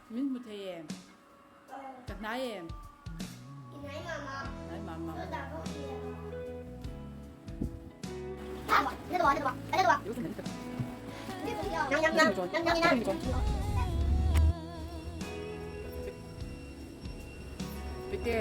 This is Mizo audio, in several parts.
Min hmu thei em? Ka hnai em? I hnai mah mah. Hnai mah mah. Pite.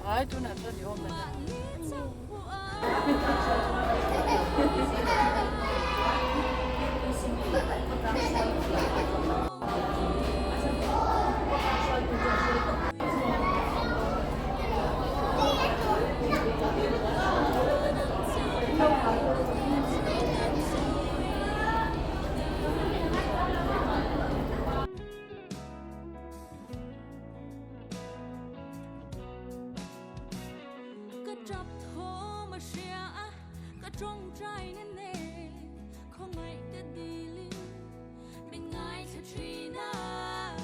Ai tunah chuan i awm a Ka tap thawm a hria a, ka tawngtai na nen khawngaih ka dilin min ngaithla thin a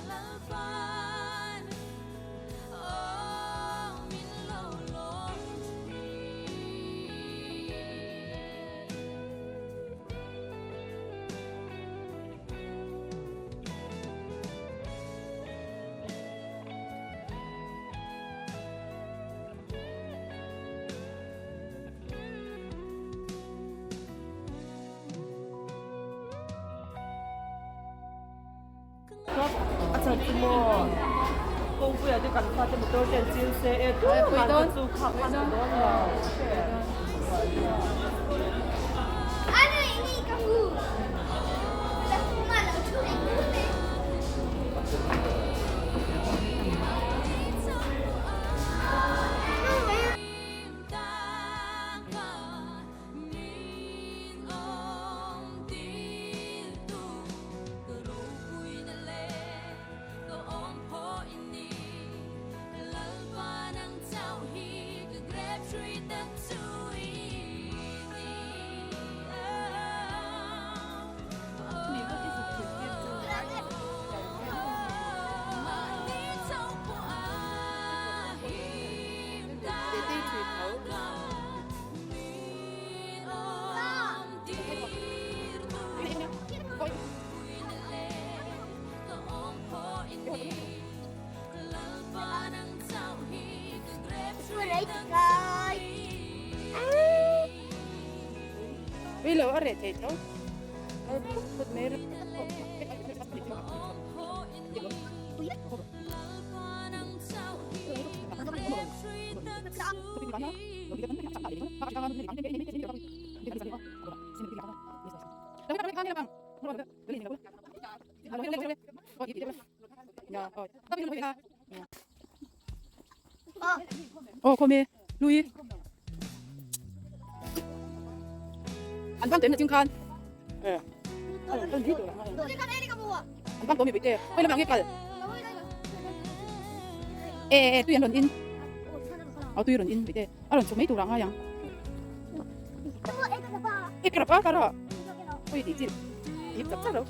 Lalpan aw min lo lawm thin. A chhan chu maw kawngpuiah te kan fate motor te an chil se e tumah te chu khak hman ta dawn lo. Ui lo a reh thei tho. Phut mai rawh. Aw khawm e lui an bang tuem na ching khan an bang tawm i te hoi lamah nge kal e e tui an rawn in aw tui rawn in te a rawn chhuk mai turah ngai ang e ka rap a ka ra hoi tih chi ip chak chak lo.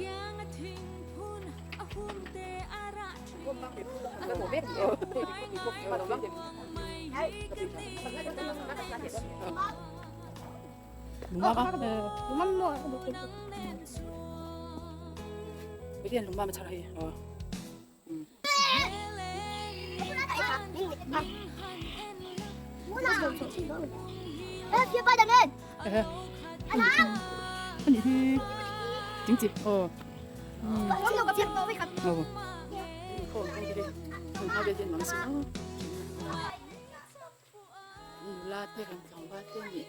Nula te kan tlangval te nih hi.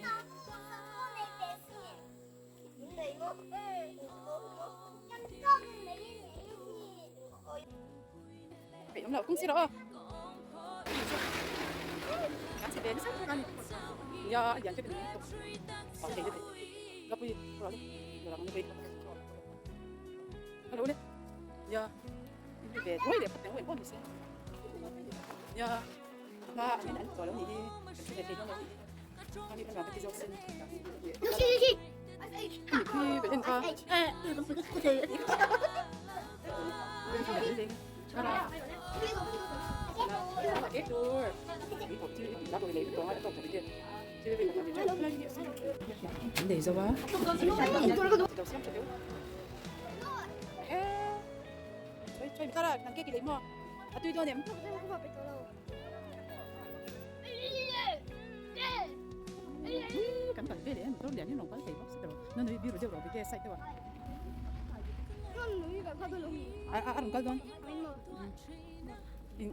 Peih awm loh kawng si rawh aw. Kan chhe ve. nasa tak a ni nia a lian vek a ni tawp a thei vek a pui hello le nia ve thuai leh phawt ang pawh ni se nia hma an in an chawl lo nih hi kan hre ve thei dawn lo nih hi ani kan ti zawk sin mi khi ve en kha An nei zo a. Kan kal ve leh motor lian hi rawn kal thei bawk si tawh na nui biru deuh rawh bike side deuh a a rawn kal dawn in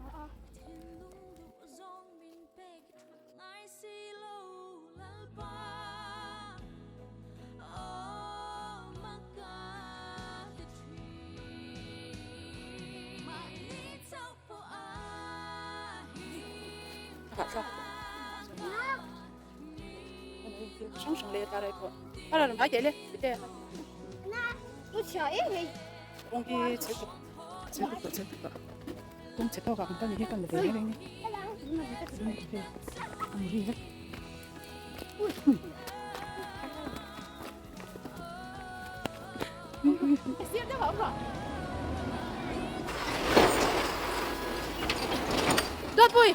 hrang hrang leh tlar ai pawh a rawn vai teh le bite kawng hi chhe tawh chhe tawh chhe tawh kawng chhe tawk ah kan kal ni hi kan la ve reng reng ni ang ri vek Tuatpui!